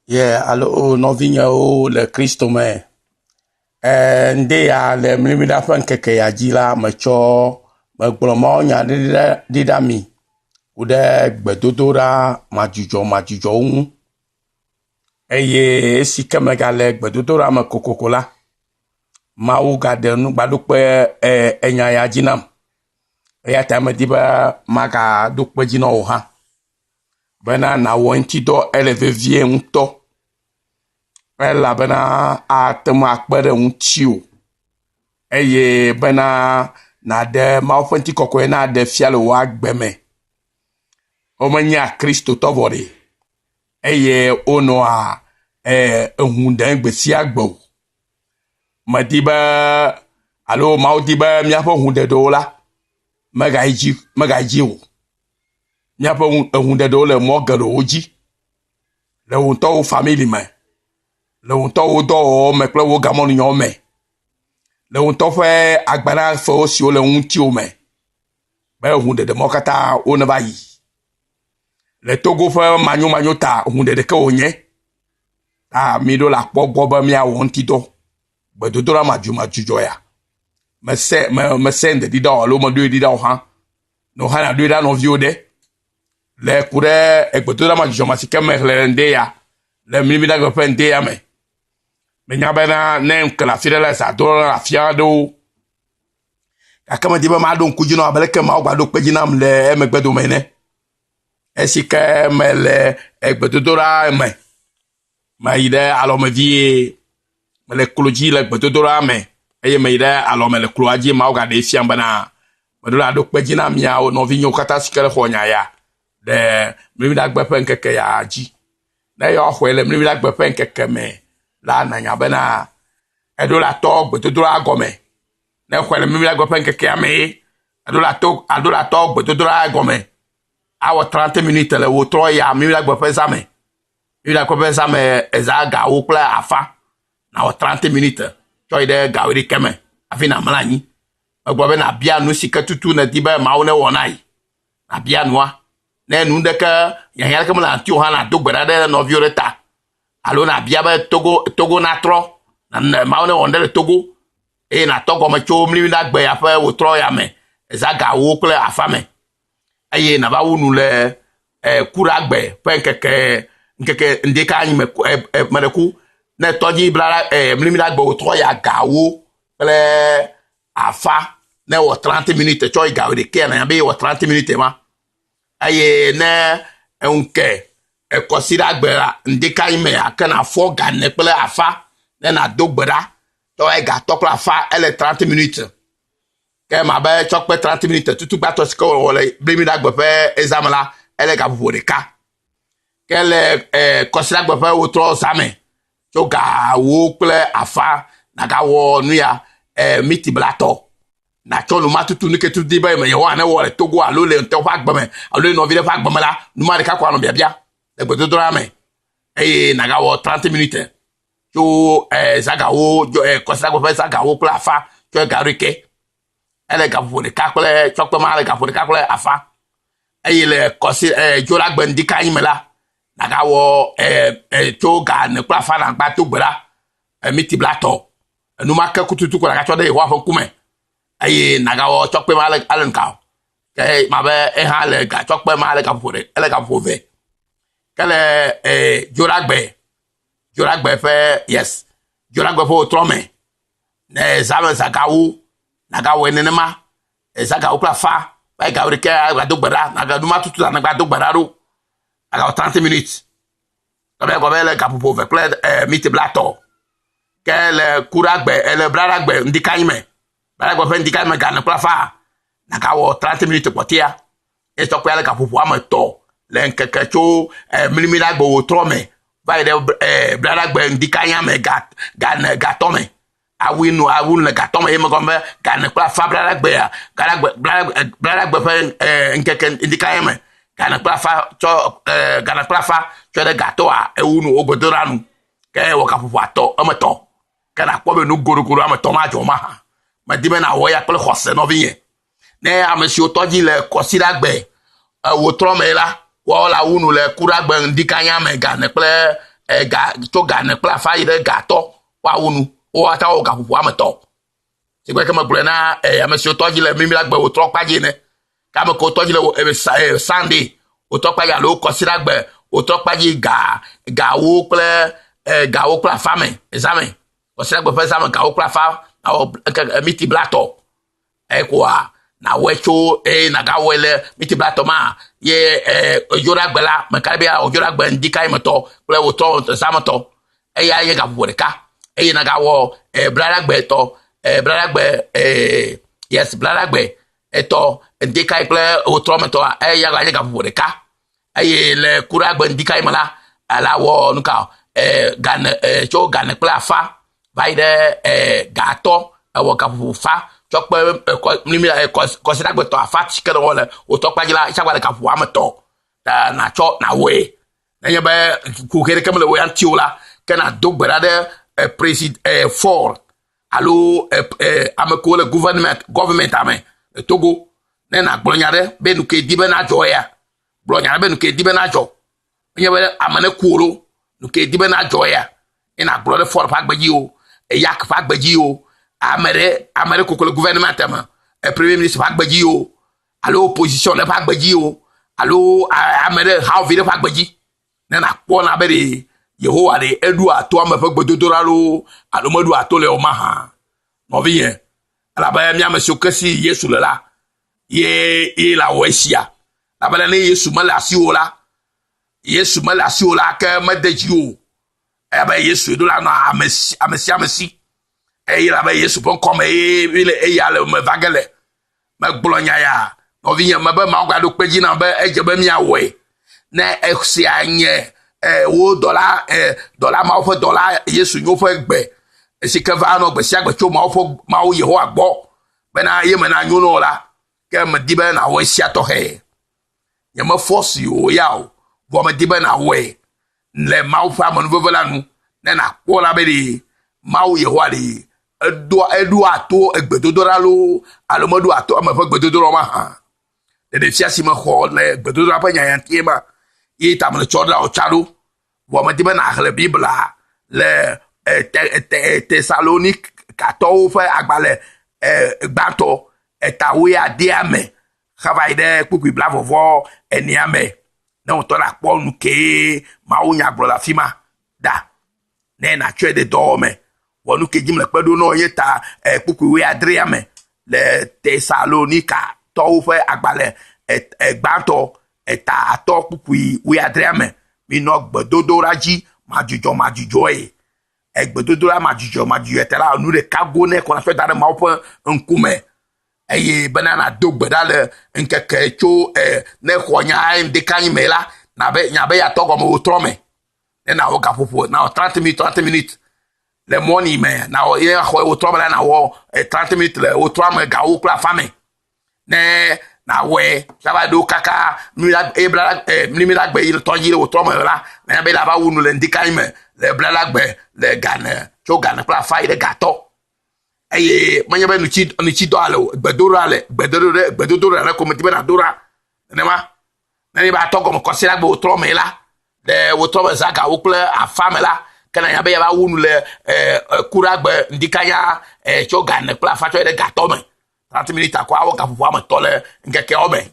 Ye alo nɔvinyewo le Kristo me. Ŋde ya le mlimla ƒe ŋkeke ya dzi la, metsɔ megblɔ mawunya ɖe ɖi ɖa mi ku ɖe gbedodoɖa madzudzɔmadzudzɔwo ŋu. Eye esi ke megale gbedodoɖa me kokoko la, Mawu gaɖe nugbaɖokpe enya ya dzi nam. Eya ta medi be magaɖo kpe dzi na wò hã bena nàwɔ eŋuti dɔ ele vevie ŋutɔ elabena ate ŋu akpe ɖe ŋutiwò eye bena nàɖe Mawu ƒe ŋutikɔkɔe naɖe fia le wò agbe me. Womenyea Kristotɔ vɔ ɖe eye wonɔa eŋu ɖem gbe sia gbe o. Medi be alo Mawu di be míaƒe hũɖeɖewo la megayi dzi megayi dzi o. Míaƒe eŋuɖeɖewo le mɔ geɖewo dzi le wò ŋutɔ wò famili me, le wò ŋutɔ wò dɔwɔwɔ me kple wò gamɔnunyawo me, le wò ŋutɔ ƒe agbanafewo siwo le ŋutiwò me be hũɖeɖe mawo katã woneva yi. Le Togo ƒe manyomanyo ta hũɖeɖe ke wònye ta míɖo la kpɔ gbɔ be míawɔ ŋuti dɔ. Gbedodoɖa madzumadzudzɔ ya mese me mese ŋɖe ɖi ɖa o alo meɖoe ɖi ɖa o hã. Ne wò hã nàɖoe ɖa nɔviwo ɖe le ku ɖe egbedodoɖa madzudzɔma si ke mexlẽ le ŋde ya le mlimɖagbe ƒe ŋde ya me. Menya bena ne ŋke le afi ɖe la zã do le afi aɖewo gake medi be maɖo ŋku dzi na wo abe leke Mawu gbaɖo kpe dzi nam le emegbe dome ene. Esi ke mele egbedodoɖa me, meyi ɖe alɔme vie, mele klo dzi le gbedodoɖa me eye meyi ɖe alɔme le kloa dzi Mawu gaɖee fiam bena meɖo la ɖo kpe dzi na miawo nɔvinyewo katã si ke le xɔ nya ya ɖe mlimɖagbe ƒe ŋkeke ya dzi. Ne yewoaxɔe le mlimɖagbe ƒe ŋkeke me la, nanya bena eɖo la tɔ gbedodoɖa gɔme. Ne exɔe le mlimɖagbe ƒe ŋkekea mee, eɖo la to aɖo la tɔ gbedodoɖa gɔme awɔ 30 minutes le wò trɔ ya mlimɖagbe ƒe zã me. Mlimɖagbe ƒe zã me eza gawo kple afã nawɔ 30 minutes tsɔ yi ɖe gawo ɖekɛ me hafi nàmlɔ anyi. Megblɔ be nàbia nu si ke tutu nèdi be Mawu newɔ na ye. Nàbia nua. Ne nu ɖeke hiahiã ɖeke mele ŋutiwò hã nàdo gbe ɖa ɖe nɔviwò ɖe ta alo nàbia be Togo Togo natrɔ Mawu newɔ nu ɖe le Togo eye nàtɔ gɔme tso mlimɖagbe ya ƒe wòtrɔ ya me eza gawo kple afa me eye nàva wu nu le kuɖagbe ƒe ŋkeke ŋkeke ŋdeka anyi me me ɖe ku ne tɔdzi bla mlimɖagbe wòtrɔ ya gawo kple afa ne wɔ 30 minutes tsɔ yi gawo ɖekɛ nànya be yewɔ 30 minutes ma eye ne eŋu ke ekɔsiɖagbe la ŋdeka yi me ake nàfɔ ga ene kple afa ne nàdo gbe ɖa tɔ ega tɔ kple afa ele 30 minutes ke ma be tsɔ kpe 30 minutes tutu gbãtɔ si ke wòwɔ le blimiɖagbe ƒe eza me la ele gaƒoƒo ɖeka ke le kɔsiɖagbe ƒe wotrɔ zã me tso gawo kple afa nagawɔ nu ya miti blatɔ nàtsɔ nu ma tutu nu ke tutu di be Yehowa newɔ le Togo alo le ŋutɔ ƒe agbe me alo le nɔvi ɖe ƒe agbe me la nu ma ɖeka ko anɔ biabia le gbedodoɖa me eye nàgawɔ 30 minutes tso zagawo kɔsiɖagbe ƒe zagawo kple afa tsɔ ga ɖekɛ ele gaƒoƒo ɖeka kple tsɔ kpe ma le gaƒoƒo ɖeka kple afa eye le kɔsi dzoɖagbe ŋdika anyi me la nagawɔ tso ga ene kple afa nagba to gbe ɖa miti blatɔ enumake kututu ko nagatsɔ ɖe Yehowa ƒe ŋkume eye nagawɔ tsɔ kpe ma ale ale ŋka o ke ma be eha le ga tsɔ kpe ma le gaƒoƒo ɖe ele gaƒoƒo ve ke le dzoɖagbe Dzoɖagbe ƒe yes Dzoɖagbe ƒe wotrɔ me ne zã me zagawo nagawɔe nenema zagawo kple afa va gawo ɖeke agado gbe ɖa nagado ma tutu nagba do gbe ɖa ɖo agawɔ 30 minutes ebe gɔme le gaƒoƒo ve kple miti blatɔ ke le kuɖagbe ele blaɖagbe ŋdikanyi me blaɖagbe ƒe ŋdikanyi me gane kple afa nagawɔ 30 minutes kpɔtɛa Etɔkpɔa le gaƒoƒo ame etɔ̃ le ŋkeke tso mlimɖagbe wòtrɔ me va yi ɖe blaɖagbe ŋdikanya me ga ga ene gatɔ me. Awu nu awu le gatɔ me ye megɔme be ga ene kple afã blaɖagbea gaɖagbe blaɖagbe ƒe ŋkeke ŋdikanya me ga ene kple afã tsɔ ga ene kple afã tsɔ ɖe gatɔa ewu nu wogbedoɖa nu ke wɔ gaƒoƒo atɔ̃ eme etɔ̃ ke nakpɔ be nu goɖogoɖo ame etɔ̃ madzɔ mahã. Medi be nawɔ eya kple xɔse nɔvinye. Ne ame siwo tɔ dzi le kɔsiɖagbe ewotrɔ me la, woawo la wu nu le kuɖagbe ŋdikanya me ga ene kple Ga tso ga ene kple afa yi ɖe ga atɔ woawu nu. Wo katã wowɔ gaƒoƒo ame etɔ̃. Sigbe ke megblɔe na ame siwo tɔ dzi le mimlagbe wòtrɔ kpa dzi ene. Ke ame kewo tɔ dzi le Sunday wòtrɔ kpa dzi alo kɔsiɖagbe wòtrɔ kpa dzi ga gawo kple gawo kple afa me zã me. Kɔsiɖagbe ƒe zã me gawo kple afa awɔ miti blatɔ. Ekoa nawɔe tso eye nagawɔe le miti blatɔ ma ye edzoɖagbe la meka ɖe be awɔ dzoɖagbe ŋdi ka me tɔ kple wòtrɔ zã me tɔ. Eya nye gaƒoƒo ɖeka eye nagawɔ blaɖagbe tɔ blaɖagbe yes blaɖagbe etɔ ŋdi kae kple wòtrɔ me tɔa eya ganye gaƒoƒo ɖeka eye le kuɖagbe ŋdi kae me la ala wɔ nuka gane tso gane kple afa va yi ɖe gatɔ ewɔ gaƒoƒo fa tsɔ kpe kɔsiɖagbe tɔ afa si ke newɔ le wòtɔ kpa dzi la etsa gba le gaƒoƒo ame etɔ̃ ta natsɔ nawɔe. Nenye be kuxi ɖeke mele wò ya ŋuti o la, ke nàdo gbe ɖa ɖe presid Faure alo ame kewo le government government me le Togo ne nàgblɔ nya ɖe be nu ke di be nadzɔ ya. Gblɔ nya ɖe be nu ke di be nadzɔ. Nenye be ame ne ku o ɖo, nu ke di be nadzɔ ya. Ne nàgblɔ ɖe Faure ƒe agbe dzi o, Yak ƒe agbe dzi o, ame ɖe ame ɖe koko le government me, premier ministre ƒe agbe dzi o, alo opposition ɖe ƒe agbe dzi o, alo ame ɖe hawòvi ɖe ƒe agbe dzi. Ne nàkpɔ na be ɖe Yehowa ɖe eɖoa to ame ƒe gbedodoɖa loo alo meɖoa to le o mahã. Nɔvinye, elabe mía ame siwo ke si Yesu le la, ye ye le awɔ esia. Elabena ne Yesu mele asiwò la, Yesu mele asiwò la, ke mede dzi o. Elabe Yesu ɖo la nɔ ame si ame sia ame si. Eye elabe Yesu ƒe ŋkɔ me ye le eya le me va ge le. Megblɔ nya ya, nɔvinye, mebe Mawu gaɖo kpe dzi nam be edze be míawɔe. Ne esia nye e, wo dɔla e, dɔla Mawu ƒe dɔla Yesu nyo ƒe gbe si ke va nɔ gbe sia gbe tso Mawu ƒe Mawu Yehowa gbɔ bena ye me nanyo nɔ la, ke medi be nàwɔ esia tɔxɛ. Nyemefɔsi wò ya o, vɔ medi be nàwɔe le Mawu ƒe amenuveve la nu ne nàkpɔ la be ɖe Mawu Yehowa ɖe edoa eɖoa to egbedodoɖa loo alo meɖoa to ame ƒe gbedodoɖa mahã. Ɖeɖefia si mexɔ le gbedodoɖa ƒe nyanya ŋutie ma ye ta mele tsɔ ɖa wòtsa ɖo. Vɔ medi be nàxlẽ Biblia le Tesalonikatɔwo ƒe agbalẽ gbãtɔ eta wuiadea me heva yi ɖe kpukpui blaeve vɔ enea me ne wòtɔ nàkpɔ nu kee mawunya gblɔ le afi ma ɖa ne nàtsɔe de dɔwɔwɔ me. Vɔ nu ke dzi mele kpe ɖo na ye ta kpukpui wuiadrea me le Tesalonikatɔwo ƒe agbalẽ gbãtɔ eta atɔ kpukpui wuiadrea me. Minɔ gbedodoɖa dzi madzudzɔmadzudzɔe. Egbedodoɖa madzudzɔmadzudzɔe ta la, nu ɖeka go ne kɔ natsɔ da ɖe Mawu ƒe ŋkume eye bena nàdo gbe ɖa le ŋkeke tso ne xɔ nya ŋdeka me la, nabe nya be yeatɔ gɔme wòtrɔ me. Ne nawɔ gaƒoƒo nawɔ 30 minutes 30 minutes le morning me nawɔ ye xɔ wòtrɔ me la nawɔ 30 minutes le wòtrɔ me gawo kple afa me. Ne nawɔe va ɖo kaka eye bla mlimi la gbe yi tɔ dzi le wòtrɔ me la nanya be la va wu nu le ŋdika me le bla la gbe le gane tso gane kple afa yi ɖe gatɔ. Eye menye be nutsi nutsi dɔ ale o gbedoɖa le gbedoɖo gbedodoɖa ɖe ko medi be nàdo ɖa nenema. Ne be atɔ gɔme kɔsiɖa gbe wòtrɔ me la ɖe wòtrɔ me zã gawo kple afa me la ke nanya be yeava wu nu le kuɖa gbe ŋdikanya tso gane kple afa tsɔ yi ɖe gatɔ me. 30 minutes akɔ awɔ gaƒoƒo ame etɔ̃ le ŋkekeawo me.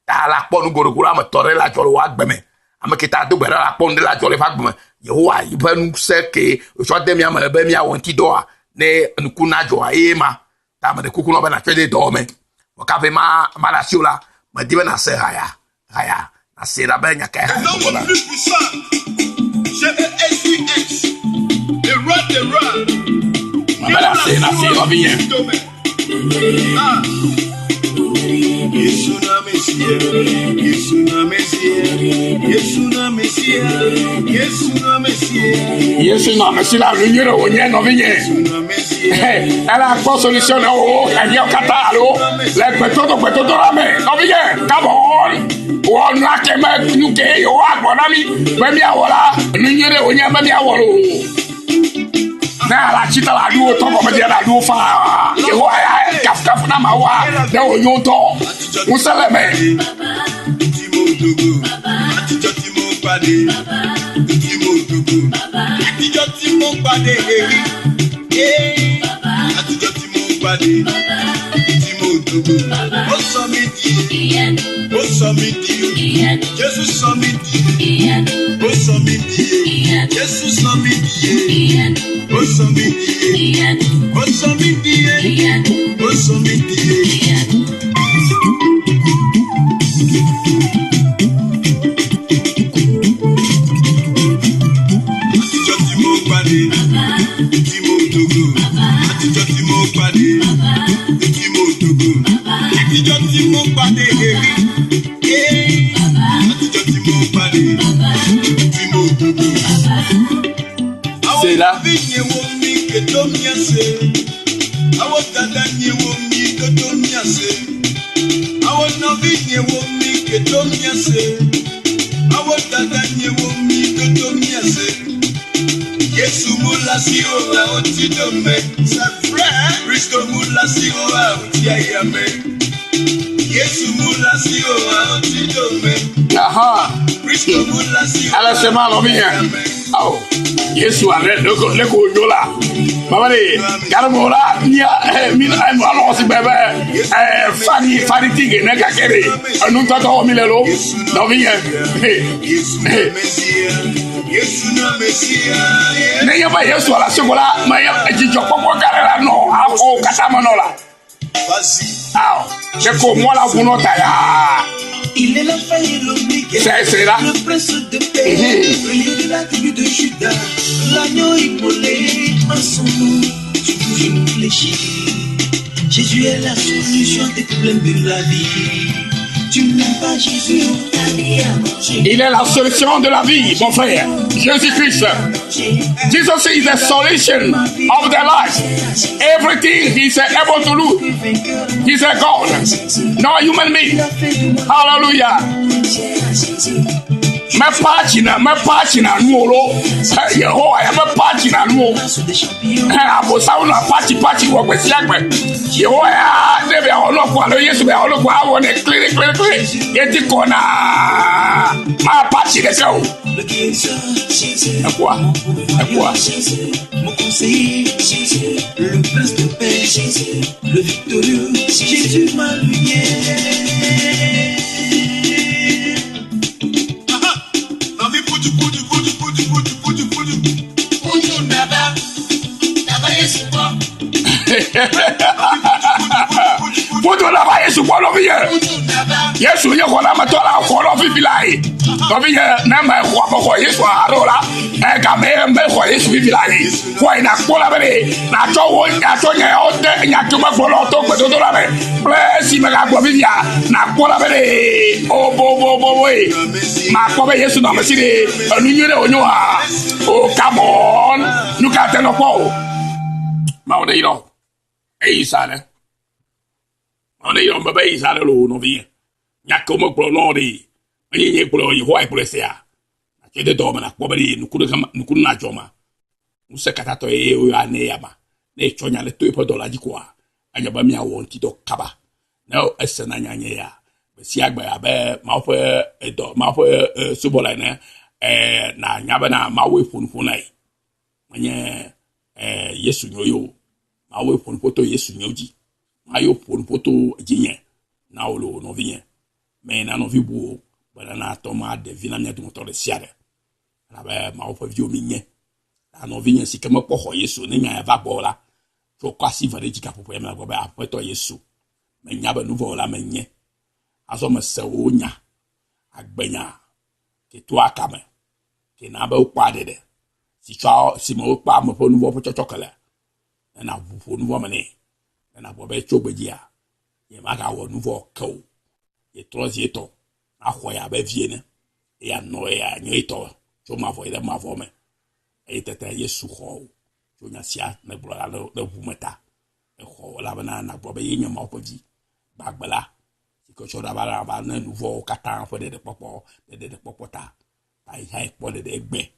Ta la kpɔ nu goɖogoɖo ame etɔ̃ ɖe la dzɔ le wò agbe me. Ame ke ta do gbe ɖa la kpɔ nu ɖe la dzɔ le eƒe agbe me. Yehowa ƒe ŋusẽ ke wòtsɔ de mía me be míawɔ ŋuti dɔa ne nuku nadzɔa eye ma. Ta meɖe kuku na wò be nàtsɔe de dɔwɔ me. Vɔ kaƒe ma ma le asiwò la, medi be nàse haya haya nàse ɖa be nya kae haya Le nom gbɔgblɔ le na. plus puissant, G-E-S-U-S, le roi des rois, Mebe nàse nàse nɔvinye. Ah. Yesu na Messia, Yesu na Messia, Yesu na Messia, Yesu na Messia, Yesu nɔ ame si la nu nyui ɖe wònye nɔvinye. Yesu na Messia. Ele akpɔ solution na wò xexeawo katã alo le gbedodo gbedodoɖa me nɔvinye come on wɔ nua ke me nu ke yewoa gblɔ na mi be míawɔ la nu nyui ɖe wònye be míawɔ loo. Ne ala tsi ta la aɖuwo tɔ gɔme dzi la aɖuwo faa yehowa ya kafukafu na Mawua ne wònyo ŋutɔ ŋusẽ le eme. Tí mo dogo, àtijọ́ tí mo pàdé, tí mo dogo. pàdé èrí. Àtijọ́ tí mo pàdé, tí mo dògbò. Ó sọ mí di, ó sọ mí di, Jésù sọ mí di, ó sọ mí di, Jésù sọ mí di, ó sọ mí di, ó sọ mí di, ó sọ mí di. Àtijọ́ tí mo pàdé, tí mo dògbò. Àtijọ́ tí mo pàdé, tí mo dògbò. Àtijọ́ tí mo pàdé èrí. Àtijọ́ tí mo pàdé, tí mo dògbò. C'est là. Àwọn fi wo mi kètò mi àṣẹ. Àwọn dada ni wo mi kètò mi àṣẹ. Àwọn nọ̀bí ni wo mi kètò mi àṣẹ. Àwọn dada ni wo mi kètò mi àṣẹ. Yesu mula si owa oti dome. C'est vrai. Kristo mula si owa oti ayame. Yesu mula si owa oti dome. Aha. Kristo mula si owa Ale se ma nɔvi nye. Awo. Yesu ale ne ko ne ko nyo la. Baba de garibu la nia ɛ mi ɛ nu alɔ si bɛ bɛ ɛ fani fani ti ke ne ka kɛ de enu tɔtɔ mi le lo nɔvi nye. Yesu na Mesia. Yesu na Mesia. Ne nye be Yesu ala seko la mɛ ye dzidzɔ kpɔkpɔ gã ɖe la nɔ afɔwo katã me nɔ la. Vas-y. Awɔ. Ne ko mɔ la ʋu nɔ ta yaa. Il est l'alpha et l'oméga, C'est là. le prince de paix, le lion de la tribu de Judas, l'agneau immolé en son nom, sur tout genou fléchi. Jésus est la solution des problèmes de la vie. Tu n'aimes pas Jésus, ta vie a mangé. Il est la solution de la vie, mon frère. Jésus-Christ. Jesus is the solution of the life. Everything he's able to do. He's a God, not human being. Hallelujah. Mepa tsina, mepa tsina nuwo lo. Yehowa ya mepa tsina nuwo. Place des champions. Abosawo nɔ patsi patsi wɔ gbe sia gbe. Yehowa ya ne bɛ xɔ nɔkɔ alo Yesu bɛ xɔ nɔkɔ awɔ ne kle kle kle. Yeti kɔ naa. Ma patsi ɖeke o. Le guérisseur, Jésus. Ekua, ekua. Jésus, mon conseiller, Jésus, le prince de paix, Jésus, le victorieux, Jésus, ma lumière. Nọ̀bí putu putu putu putu putu putu putu. Putu naba, naba Yesu gbọ́. Foto la va Yesu gbɔ nɔvi ye. Putu naba, Yesu nye xɔnametɔ la xɔ nɔvi la ye. Nɔvi ye ne me xɔ xɔ Yesu alo la ɛ game me xɔ Yesu vivi la ye. Xɔ yi na kpɔ la be de natsɔ wo natsɔ nye wo de nyatome gblɔ to gbedodo la me kple esi me gagblɔ vivia na kpɔ la be de o bo bo bo bo ye. Ma kpɔ be Yesu nɔ ame si de enu nyui ɖe wònyo ha. O come on nu ka te nɔ kpɔ o. Mawu ne yi nɔ eyi sa ɖe. Mawu ne yi nɔ me be eyi sa ɖe lo nɔvi ye. Nya ke womegblɔ nɔ ɖe menye nye gblɔ Yehowa gblɔe sea. Nàtsɔe de dɔwɔme nàkpɔ be ɖe nuku ɖe nuku nadzɔ ma. Ŋusẽ katãtɔ ye woyɔa ne ya ma. Ne etsɔ nya ɖe to eƒe dɔ la dzi koa, anye be míawɔ ŋutidɔ kaba. Ne esena nya nye ya, gbe sia gbe abe Mawu ƒe edɔ Mawu ƒe e, subɔla ene, ɛ nanya bena Mawue ƒo nu ƒo na ye. Menye ɛ Yesu nyo ye o. Mawue ƒo nu ƒo to Yesu nyo dzi. Mawu ƒo nu ƒo to dzinye na wò le wò nɔvinye. Me na nɔvi buwo bena natɔ ma ɖe vi na mía dometɔ ɖe sia ɖe. Elabe Mawu ƒe viwo mi nye. Ta nɔvinye si ke mekpɔ xɔ Yesu ne nya ya va gbɔ la, tso kɔ asi ve ɖe dzi gaƒoƒo ya me gblɔ be Aƒetɔ Yesu, menya be nu vɔ̃ la menye. Azɔ mese wò nya, agbenya ke toa kame, ke na be wokpɔa ɖeɖe, si tsɔ si me wokpɔa ame ƒe nu vɔ̃ ƒe tsɔtsɔke le. Ne nàʋu ƒo nu vɔ̃ me nɛ. Ne nàgblɔ be tso gbedzia, nyemagawɔ nu vɔ̃ ke o. Yetrɔ zi etɔ, axɔ ya abe vi ene. Eye anɔ eya nye etɔ tso mavɔ yi ɖe mavɔ me. Eye tete Yesu xɔ wò tso nya sia negblɔ la ɖe ʋu me ta. Exɔ wò elabena nàgblɔ be yenye Mawu ƒe vi gbagbe la si ke tsɔ ɖe va va ne nu vɔ̃wo katã ƒe ɖeɖekpɔkpɔ ɖe ɖeɖekpɔkpɔ ta. Ta yi hã ekpɔ ɖeɖe egbe.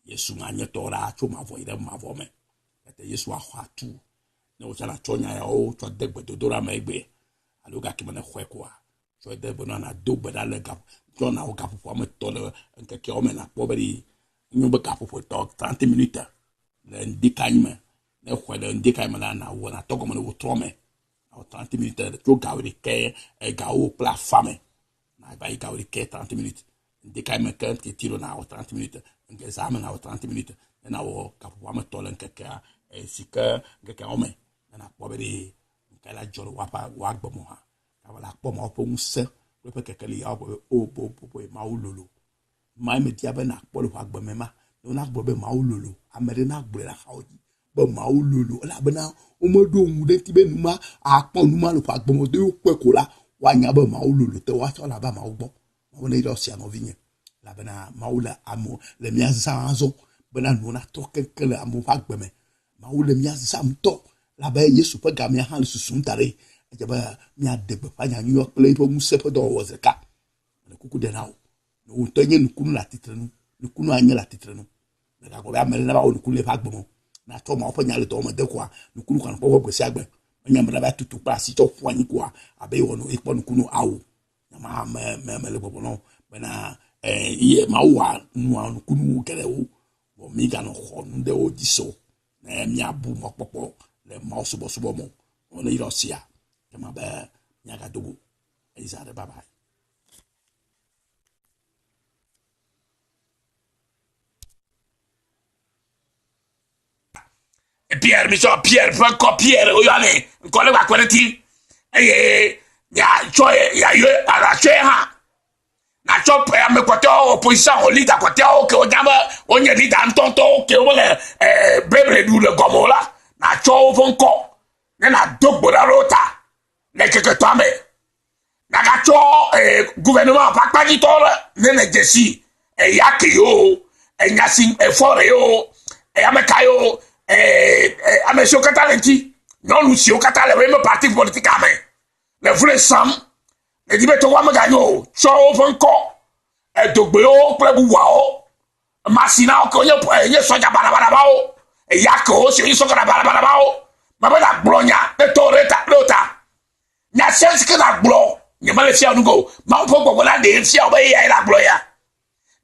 Yesu ma nye tɔ ɖaa tso mavɔ yi ɖe mavɔ me. Tete Yesu axɔ atu. Ne wòtsã nàtsɔ nya yawo tsɔ de gbedodoɖa me egbe alo gake me ne xɔe koa, tsɔ de gbe na nàdo gbe ɖa le ga tsɔ na wò gaƒoƒo ame etɔ̃ le ŋkekeawo me nàkpɔ be ɖe nyo be gaƒoƒo etɔ̃ 30 minutes. Le ŋdikayi me. Ne exɔe le ŋdikayi me la, nawɔ natɔ gɔme le wotrɔ me. Nawɔ 30 minutes tso gawo ɖekɛ egawo kple afa me. Nava yi gawo ɖekɛ 30 minutes. Ŋdikayi me ke teti ɖo nawɔ 30 minutes. Ŋke zã me nawɔ 30 minutes. Ne nawɔ gaƒoƒo ame etɔ̃ le ŋkekea si ke ŋkekeawo me. Ne nakpɔ be ɖe ŋke la dzɔ le woaƒe woagbe me hã. Gava la kpɔ Mawu ƒe ŋusẽ kple eƒe kekeli ya woagblɔ be o bo bo bo Mawu lolo. Mae media be nàkpɔ le wò agbe me ma. Ne wonagblɔ be Mawu lolo, ame ɖe nagblɔe le axawo dzi be Mawu lolo elabena womeɖo ŋu ɖe eŋuti be nu ma akpɔ nu ma le wò agbe me o. Ne wokpɔe ko la, woanya be Mawu lolo te woatsɔ le ava Mawu gbɔ. Mawu neyra wò sia nɔvinye elabena Mawu le amewo le mía zãm azɔ bena nuwo natrɔ keŋkeŋ le amewo ƒe agbe me. Mawu le mía zãm ŋutɔ elabe Yesu ƒe gamea hã le susum da ɖi. Edze be míaɖe gbeƒã nyanyuia kple eƒe ŋusẽ ƒe dɔwɔwɔ zi ɖeka. Mele kuku ɖem na wò. Ne wò ŋutɔ nye nukunu le atitre nu. Nukunu anye le atitre nu. Mègagblɔ be ame ɖe nava wɔ nukunu le eƒe agbe me o. Ne atsɔ Mawu ƒe nya le dɔwɔme de koa, nukunu ko anɔ kpɔkpɔ gbe sia gbe. Menye ame ɖe va tutu kple asi tsɔ ƒu anyi koa, abe yewɔ nu yekpɔ nukunu ao. Nya ma me me mele gbɔgblɔ na wò bena eh, ye Mawu wɔa nua nukunu geɖewo. Vɔ míganɔ xɔ nu ɖewo dzi se o. Ne míabu mɔkpɔkpɔ le Mawu subɔsubɔ me o. Mawu neyra wò sia. Ema be míagado go. Eyi zã ɖe. Bye bye. Pierre mitsɔ Pierre ƒe ŋkɔ Pierre woyɔnɛ ŋkɔ ɖe gbakpe ɖe ti eye miatsɔ yayɔ atsɔe hã natsɔ ame kpɔtɔewo opposition o leader kpɔtɔewo ke wonya be wonye leader ŋutɔŋutɔwo ke womele bebre ɖu le gɔme o la natsɔ woƒe ŋkɔ ne nàdo gbe ɖa ɖe wo ta le ŋkeke tɔa me. Nàgatsɔ eh, gouvernement ƒe akpadzitɔwo ɖe ne nèdze si eya ke yewo, enya si efɔ ɖe yewo, ame ka yewo, eh, eh, ame siwo katã le ŋuti, nyɔnu siwo katã le woƒe parti politika me le vloe sam, nèdi be togoa meganyo o, tsɔ woƒe ŋkɔ, edogbewo kple bubuawo Masinawo ke wonye eh, nye sɔdza baɖabaɖabawo, eya ke wo si wonye sɔdza baɖabaɖabawo. Mebe nàgblɔ nya ɖe tɔ ɖe ta ɖe ta. Nya sia si ke nàgblɔ, nyemele fia nu go. Mawu ƒe gbɔgbɔ la ɖee fia wò be eyae nàgblɔ ya.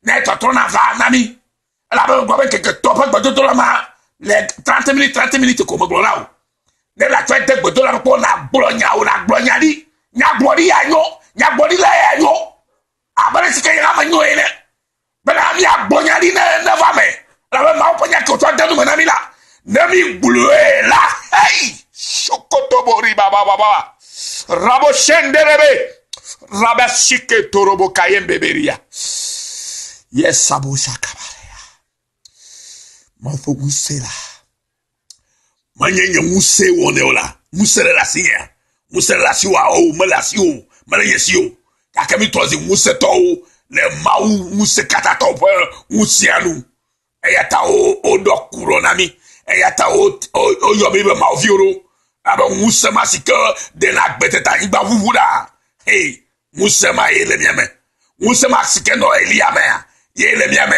Ne tɔtrɔ nava na mí. Elabe megblɔ be ŋkeke tɔ ƒe gbedodoɖa ma le 30 minutes 30 minutes ko megblɔ na wò. Ne nàtsɔe de gbedoɖa me kpɔ nàgblɔ nya o nàgblɔ nya ɖi. Nyagblɔɖi ya nyo, nyagblɔɖi la ya nyo. Abe ɖe si ke nye hã menyo ene. Bena míagblɔ nya ɖi ne neva me. Elabe Mawu ƒe nya ke wòtsɔ de nu me na mí la, ne mígblɔe la, hei, sokotobo ribabababa, rabo shenderebe, rabe sike torobo kayembeberia. Yes, abo shakabarea. Mawu ƒe ŋusẽ la, menye nye ŋusẽ wɔnɛ o la, ŋusẽ le asinyea, ŋusẽ le asiwòa o, mele asi o, mele nye si o. Gake mi trɔ zi ŋusẽtɔwo le Mawu ŋusẽkatãtɔ ƒe ŋusẽa nu. Eya ta woɖɔ ku ɖɔ na mí. Eya ta woyɔ mí be Mawu viwo ɖo. Abe ŋusẽ ma si ke ɖena agbe tete anyigba ʋuʋu ɖa. Hei, ŋusẽ ma ye le mía me. Ŋusẽ ma si ke nɔ Eliya mea, ye le mía me.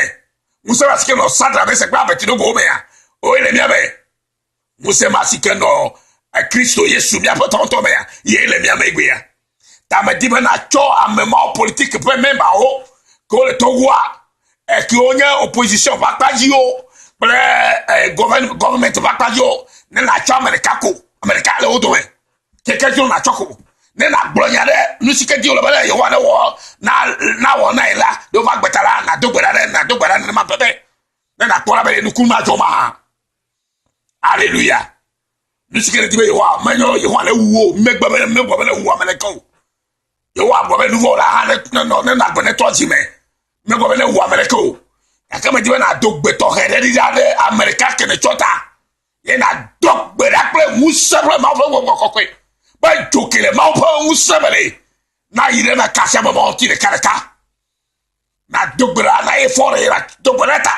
Ŋusẽ ma si ke nɔ Sadra, Mesak kple Abednego mea, woe le mía me. Ŋusẽ ma si ke nɔ eh, Kristo Yesu míaƒe tɔntɔ mea, ye le mía me egbea. Ta medi be natsɔ ame mawo politiki ƒe membawo ke wole Togoa, eh, ke wonye opposition ƒe akpadziwo kple eh, government ƒe akpadziwo, ne natsɔ ame ɖeka ko, ame ɖeka le wo dome. Keke dzro nàtsɔ ko. Ne nàgblɔ nya ɖe nu si ke di wòle be ne Yehowa newɔ na nawɔ na ye la, ɖe woƒe agbe ta la, nàdo gbe ɖa ɖe nàdo gbe ɖa nenema pɛpɛ. Ne nàkpɔ ɖa be nukunu madzɔ mahã. Aleluya. Nu si ke nèdi be Yehowa menye Yehowa ne wu wo, megbe be megblɔ be ne wu ame ɖeke o. Yehowa gblɔ be nuvɔ̃wɔla hã ne nenɔ nenɔ agbe netɔ dzi me. Megblɔ be ne wu ame ɖeke o. Gake medi be nàdo gbe tɔxɛ ɖe ɖi ɖa ɖe ame ɖeka ke nètsɔ ta. Ye nàdo gbe ɖa kple ŋusẽ kple Mawu ƒe gbɔgbɔ kɔkɔe be dzo ke le Mawu ƒe ŋusẽ me le nayi ɖe eme kasia me mɔ ŋuti ɖekaɖeka. Nàdo gbe ɖa na ye fɔ ɖe ye nàdo gbe ɖa ta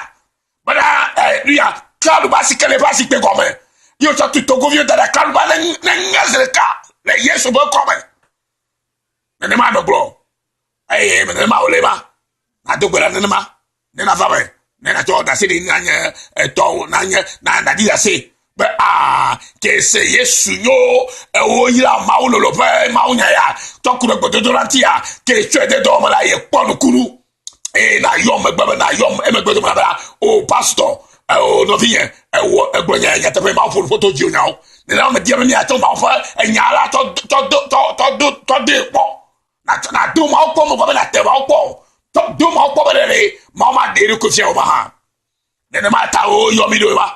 bena eh, nu ya klaluba si ke le eƒe asikpe gɔme ye wotsɔ tu togoviwo da ɖe klaluba ne ne ŋe zi ɖeka le Yesu ƒe ŋkɔ me. Nenema megblɔ eye nenema wòle ma. Nàdo gbe ɖa nenema ne nava me ne nàtsɔ ɖase ɖi nanye etɔwo nanye na nàɖi ɖase be aa ke se Yesu nyo ewo yra Mawu lolo ƒe Mawu nya ya tsɔ ku ɖe gbedodoɖa ŋuti ya ke tsɔe de dɔwɔme la ye kpɔ nukunu eye nàyɔ megbe be nàyɔ emegbe dome la o pastor. Eo nɔvinye, ewɔ egblɔ nya nyateƒe Mawu ƒo nu ƒo to dziwò nyawo. Nenema media be míatsɔ Mawu ƒe enya la tsɔ tsɔ do tsɔ tsɔ do tsɔ doe kpɔ. Natsɔ nado Mawu kpɔ megblɔ be nàte Mawu kpɔ o. Tsɔ do Mawu kpɔ be ɖe ɖe Mawu maɖe eɖokui fia wò mahã. Nenema ta woyɔ mí ɖo va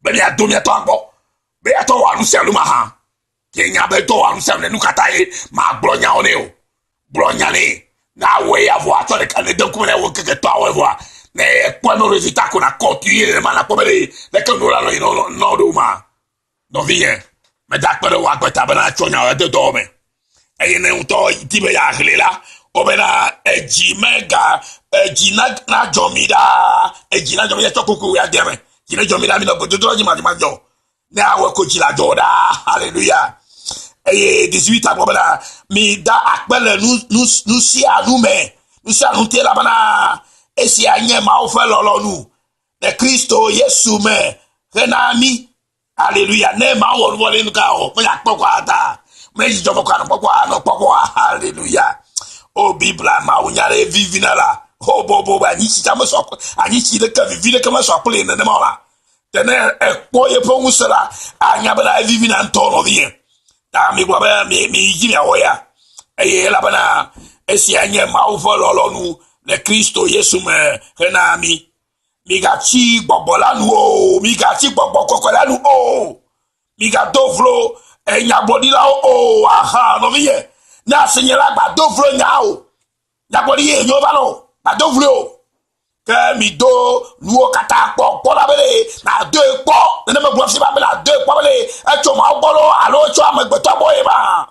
be míado mía tɔa gbɔ be yeatɔ wɔ nu sia nu mahã. Ke nya be tɔ wɔ nu sia nu nu ka ta ye magblɔ nyawo nɛ o. Gblɔ nya nɛ. Na awɔe ya vɔa tsɔ ɖeka ne de ŋkume nɛ wò ŋkeke tɔ awɔe vɔa ne ekpɔe me résultat ko nakɔ tu ye nenema nakpɔ be ɖe leke nuwo la nɔ yi nɔ nɔ ɖo ma. Nɔvinye, meda akpe ɖe wò agbe ta bena tsɔ nyawo de dɔwɔ me. Eye ne ŋutɔ di be yeaxlẽe la, wobena edzi mega edzi na nadzɔ mi ɖaa, edzi nadzɔ mi tsɔ kuku ya de eme. Dzi nedzɔ mi ɖaa, mi nɔ gbedodoɖa dzi madzɔmadzɔ. Ne awɔe ko dzi la dzɔ ɖaa. Haleluya. Eye 18 gblɔ bena mi da akpe le nu nu nu sia nu me. Nu sia nu ŋuti elabena esia nye Mawu ƒe lɔlɔ̃nu le Kristo Yesu me hena mí. Haleluya. Ne Mawu wɔ nu vɔ ɖe nu ka o, menye akpɔ kɔ ata. Menye dzidzɔ kɔkɔ anɔ kpɔkpɔ anɔ kpɔkpɔ. Haleluya. O Biblia Mawu nya ɖe vivina la. O bo bo bo anyitsi tsa mesɔ anyitsi ɖeke vivi ɖeke mesɔ kple nenema o la. Ke ne ekpɔ yeƒe ŋusẽ la, anya bena evivina ŋutɔ nɔvinye. Ta mi gblɔ be mi mi dzi miawɔ ya. Eye elabena esia nye Mawu ƒe lɔlɔ̃nu le Kristo Yesu me hena mi. Migatsi gbɔgbɔ la nu o, migatsi gbɔgbɔ kɔkɔe la nu o. Migado vlo enyagblɔɖilawo o. Aha, nɔvinye, ne asinye la gbado vlo nya o. Nyagblɔɖi ye nyo va nɔ, gbado vlo o. Ke mido nuwo katã kpɔ, kpɔ ɖa be ɖe nàdoe kpɔ. Nene megblɔ fi ba be nàdoe kpɔ be ɖe etso Mawu gbɔ loo alo etso amegbetɔ gbɔ ye ma.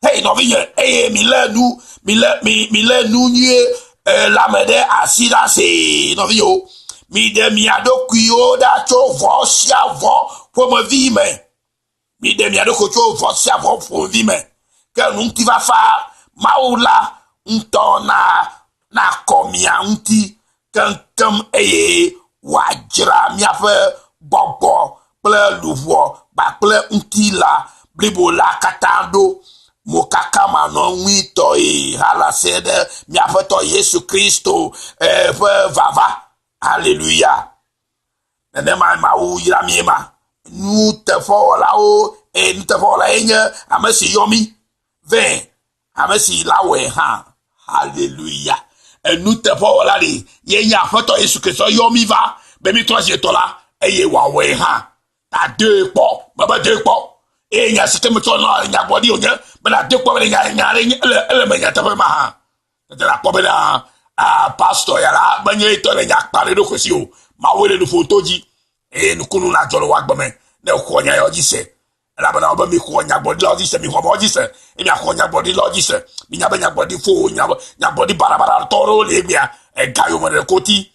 Hei nɔvinye, eye milé nu, milé, mi, milé nu nyuie eh, la me ɖe asi ɖa see, nɔvinyewo. Miɖe mia ɖokuiwo ɖa tso vɔ̃ sia vɔ̃ ƒomevi me. Miɖe mia ɖokui tso vɔ̃ sia vɔ̃ ƒomevi me. Ke ŋutifafa Mawu la ŋutɔ na nakɔ mia ŋuti keŋkeŋ eye wòadzra miaƒe gbɔgbɔ kple luʋɔ kpakple ŋutilã blibo la katã ɖo mokakamanɔŋuitɔe halase ɖe mía Aƒetɔ Yesu Kristo eh, ƒe vava. Haleluya. Nenema Mawu yra mí ma. Nuteƒewɔlawo, eye nuteƒewɔla ye nye ame si yɔ mí vɛ ame si la wɔe hã. Haleluya. Enuteƒewɔla li ye nye Aƒetɔ Yesu Kristo yɔ mí va be mítrɔ zi etɔ la eye wòawɔe hã. Ta doe kpɔ, mebe doe kpɔ. Eye nya si ke metsɔ nɔ nyagblɔɖi wònye be nàdoe kpɔ be nya nya ɖe nye ele ele me nyateƒe ma hã. Tete nàkpɔ bena a pastor ya la menye etɔ le nya kpa ɖe eɖokui si o. Mawue le nu ƒom to dzi eye nukunu nadzɔ le wò agbe me ne èxɔ nya yawo dzi se. Elabena wobe mixɔ nyagblɔɖilawo dzi se, mixɔ amewo dzi se, eye miaxɔ nyagblɔɖilawo dzi se. Minya be nyagblɔɖi fo, nyagblɔɖi baɖabaɖa tɔ ɖewo li egbea, ega yome ɖe koti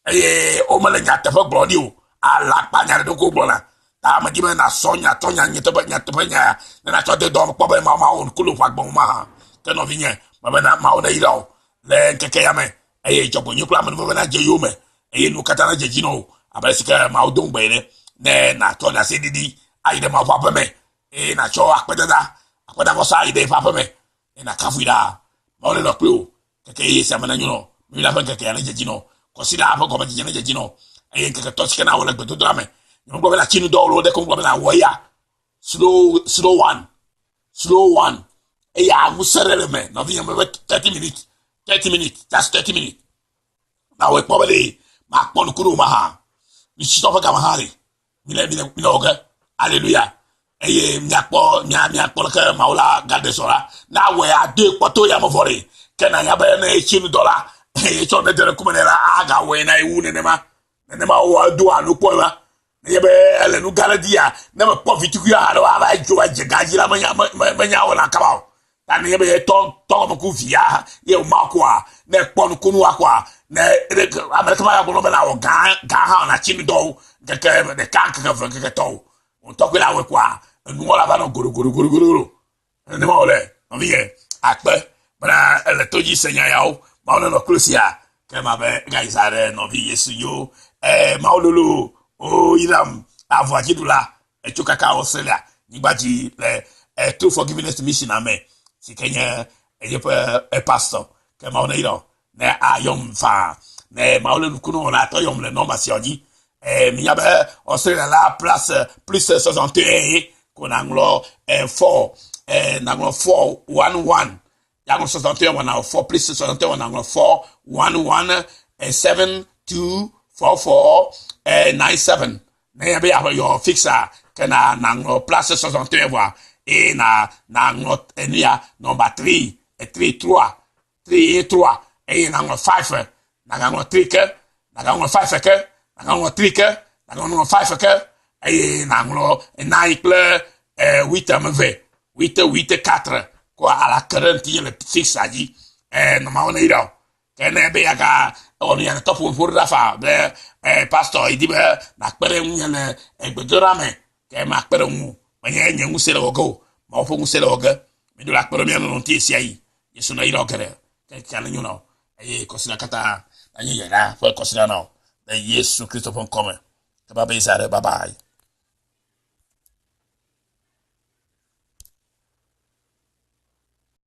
eye womele nyateƒe gblɔ ɖi o. Alakpa nya ɖe ko gblɔna. Ta medi be nàsɔ nya tsɔ nya nyateƒe nyateƒe nya ya ne nàtsɔ de dɔ kpɔ be Mawu mawɔ nuku le wò agbe ŋu mahã. Ke nɔvinye, mebe na Mawu neyra wò le ŋkeke ya me eye dzɔgbenyui kple amenuveve nadze yowòme eye nuwo katã nadze dzi na wò abe ale si ke Mawu do ŋugbe ene ne nàtsɔ ɖaseɖiɖi ayi ɖe Mawu ƒe aƒe me eye nàtsɔ akpedada akpedavɔsa ayi ɖe eƒe aƒe me eye nàkafui ɖaa. Mawu nenɔ kpli wò keke eye sia me nanyo nɔ Mímla ƒe ŋkekea nedze dzi nɔ Kɔsiɖa ƒe gɔmedzedze nedze dzi nɔ eye ŋkeke tɔ si ke nawɔ le gbedodoɖa me. Nyemegblɔ be nàtsi nu dɔ o loo ɖe ko ŋgblɔ be nàwɔ eya. Slow slow one slow one eya ŋusẽ ɖe le me nɔvinye me be 30 minutes 30 minutes just 30 minutes nawɔe kpɔ be ɖe makpɔ nuku ɖe o mahã mitsitɔ ƒe game hã li mile mile mile wɔ ge aleluya eye miakpɔ mia miakpɔ leke mawu la gaɖe sɔ la na wɔe adoe kpɔtɔ ya me vɔ ɖe ke nanya be ne etsi nu dɔ la eye tsɔ ne de ɖe kume nɛ la agawɔe na ewu nenema nenema wɔ do alo kpɔ la nenye be ele nu gã ɖe dia ne mekpɔ vitukui aɖe ava dzo va dze gã dzi la menya menya wɔna kaba o ta nenye be tɔ tɔ gɔme ku via ye wòma koa ne kpɔ nukunua koa ne ame ɖeke ma gblɔ be na wɔ gã gã hã na tsi nu dɔwo ŋkeke ɖeka ŋkeke eve ŋkeke tɔ o ŋutɔ koe la wɔe koa enuwo la va nɔ goɖogoɖogoɖogoɖo nenema wòle nɔvinye akpe bena ele to dzi se nya yawo mawu nenɔ klo sia ke ma be gayi za ɖe nɔvi yesu yo ee mawu lolo o yram avɔa dzi ɖula etso kaka Australia nyigba dzi le eh, True Forgiveness Mission ame si ke nye eyeƒe eh, pastor ke Mawu ne yrɔ ne ayɔm faa ne Mawu le nukunu wɔna atɔ yɔm le nɔmba sia dzi. Minya be Australia la place plus 61 ko naŋlɔ 4 naŋlɔ 4 1 1 yaŋlɔ 61 wɔna 4 plus 61 wɔna ŋlɔ 4 1 1 7 2 4 4 9 7 ne ye be yaxɔ yɔ fixa ke na naŋlɔ place 61 vɔa eye na naŋlɔ enu ya number 3 3 3 3 3 eye naŋlɔ 5 nagaŋlɔ 3 ke nagaŋlɔ 5 ke nagaŋlɔ 3 ke nagaŋlɔ 5 ke eye naŋlɔ 9 kple 8 ame eve 8 8 4 ko ala ke ɖe ŋuti le fixa dzi nɔmawo ne yi ɖe o ke ne be yaga ewɔ nu ya ne tɔƒo ƒo ɖe fa be pastor yi di be nakpe ɖe ŋunye le gbedoɖa me ke makpe ɖe ŋu menye nye ŋusẽ le wɔ ge o mawu ƒe ŋusẽ le wɔ ge mi ɖo la kpe ɖe mía nɔnɔ ŋuti sia yi Yesu na yi ɖe geɖe ke kia ne nyo na wo eye kɔsiɖa katã nanye yayra ƒe kɔsiɖa na wo le Yesu Kristo ƒe ŋkɔ me. Ke ba be za ɖe bye bye.